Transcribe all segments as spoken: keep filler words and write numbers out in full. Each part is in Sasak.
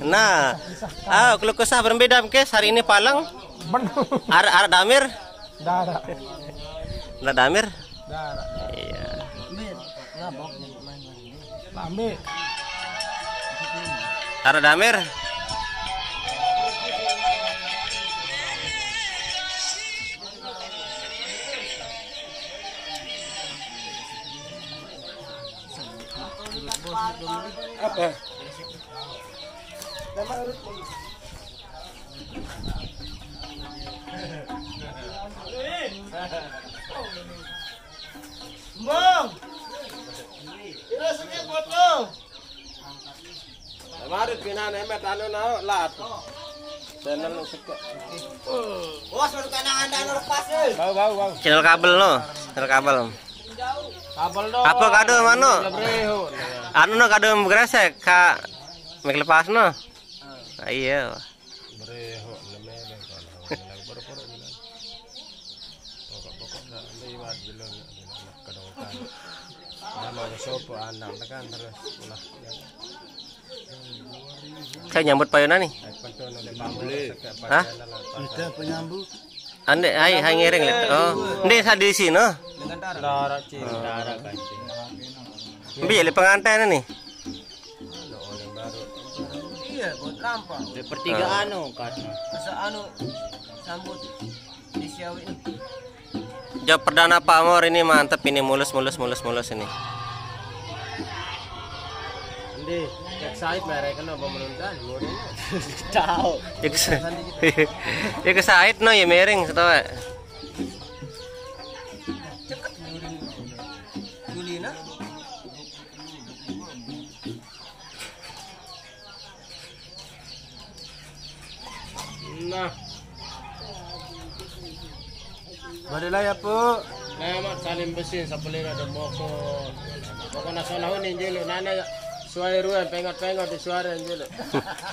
Nah, ah, keluh kesah berbeda mungkin hari ini palang. Bener. Arah, arah damir. Darah. Arah damir. Darah. Iya. Lambe. Arah damir. Apa? Bang. Ini sedikit foto. Kemarin pinane met anu nao lat. Channel nu seke. Bos, baru kena anda nu lepas, eh. Bau, bau, bau. Channel kabel no, channel kabel. Kabel no. Apa kado mano? Lebreho. Anu no kado beresek ka mik lepas no. Ah, iya. Breho, lemele, kan. Baru-baru bilang. Pokok-pokok dah lewat belum, nak kedokan. Nama sopo anak tekan terus ulah. Saya nyambut payunan nih. Hah? Kita penyambut. Ande, hai, hai ngiring lihat. Oh, ndek sa di sini. Lara cinta, lara kasih. Mbi le pengantin nih. Iya, buat rampa. Di pertigaan no, kan. Masa anu sambut di Siawi ini. Job perdana Pak Mor ini mantep ini, mulus, mulus, mulus, mulus ini. Endi, cek sait mereka no apa menuntan, Mor ini. Tahu. Ya kes-, ya kesait no ya miring setawa. Julina. Nah. Barilah ya, Pu. Nah, mak salim besin sapelira ada moko. Moko nasional ini jelo nana ya. Suai ruan pengot-pengot di suara jelo.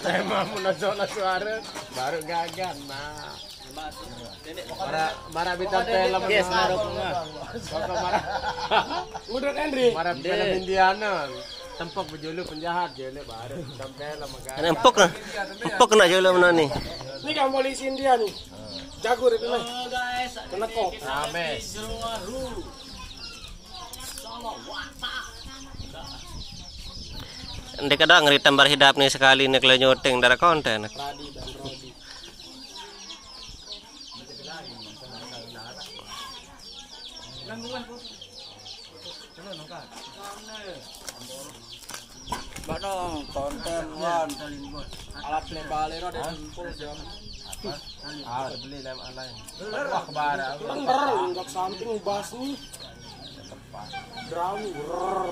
Saya mau nasional suara baru gagal nah. Mara, mara bintang film. Yes, mara bunga. Koko mara. Udah, Henry. Mara film Indiana. Tempok bejulu penjahat, julu baru bintang film, kan. Ini empuk nah. Empuk kena julu mana nih? Ini kan polisi India nih. Jago itu nih. Kena kok. Rame. Ndek kadang ngeri tambar hidap nih sekali nih kalau nyuting darah konten. Radi dan Rodi. Bano konten wan. Alat lebale ro de tempur jam. Apa? Ah, beli lem alai. Wah, kebara. Bener, nggak samping bas nih. Brown. Brrr.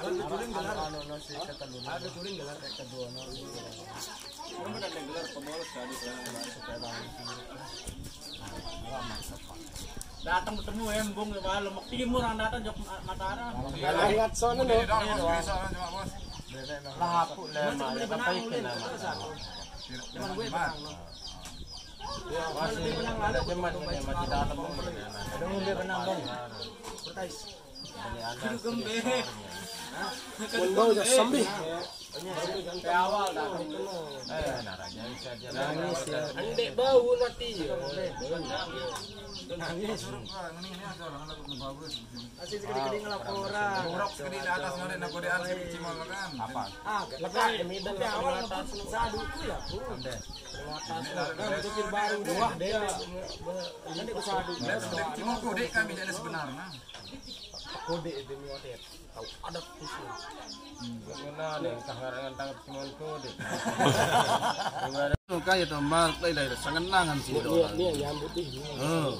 Ada tulen gelar. Anu, no, si ketelunan. Ada tulen gelar. Ketelunan. Kamu ada gelar pembolos tadi, kan? Datang ketemu embung ya malam. Waktu timur orang datang jok Mataram. Lihat sono no. Ini dong, bos, bisa, coba, bos. Lah, aku lama. Apa itu nama? Cuman gue benang, no. Masih ada jemat ini, masih dalam. Ada ngombe benang, Bang. Bertais. Beli anak. Bau ya sambi. Awal dah. Eh, nah, raja bisa aja. Nangis ya. Andek bau nanti ya. Nangis. Asli sekali-kali ngelaporan. Buruk sekali di atas, nanti nak kode arsip cimol kan. Apa? Ah, lekat di middle. Tapi awal ngebut sadu ku ya, Bu. Ande. Kan itu baru dua. Kan itu sadu. Lihat sebelah cimol kode kami jadi sebenarnya. Kode itu mi hotel. Tahu ada khusus. Mana nih, entah ngarangan tangkap cimol kode. Muka ya tombal, play lah, sengenangan sih. Dia, dia nyambut nih. Oh.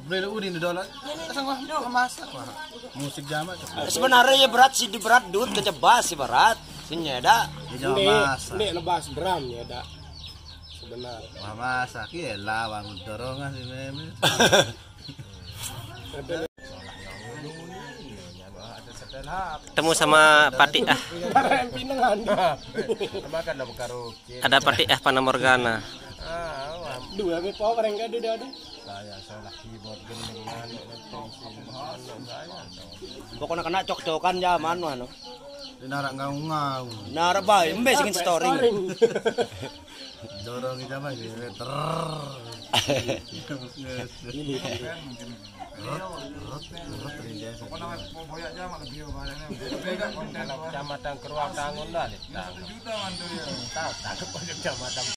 Beli lu udin dolar. Sang wah, wah, masak wah. Musik jamak. Sebenarnya ya berat sih, di berat dut, kecebas sih berat. Sini ada. Ya, jamak. Ini, masak. Ini lebas drum ya, dak. Sebenar. Wah, masak ya lawang dorongan sih, Meme. Ada. Temu sama Patiah. Pinangan. Makan dong karaoke. Ada Patiah Fana Morgana. Ah, wah. Dua be power yang ada, ada. Saya salah keyboard gending anu, ngetung sini, anu, saya. Pokoknya kena cok-cokan zaman anu. Dia narak ngau-ngau. Narak bae, mbek sing story. Jorong kita mah gitu. Ter. Rot, rot, rot, rinjai. Apa namanya? Mau boyak aja malah dia barangnya. Beda konten. Kecamatan Keruak Tangun dah, Lintang. Juta mantu ya. Tahu, tahu pada kecamatan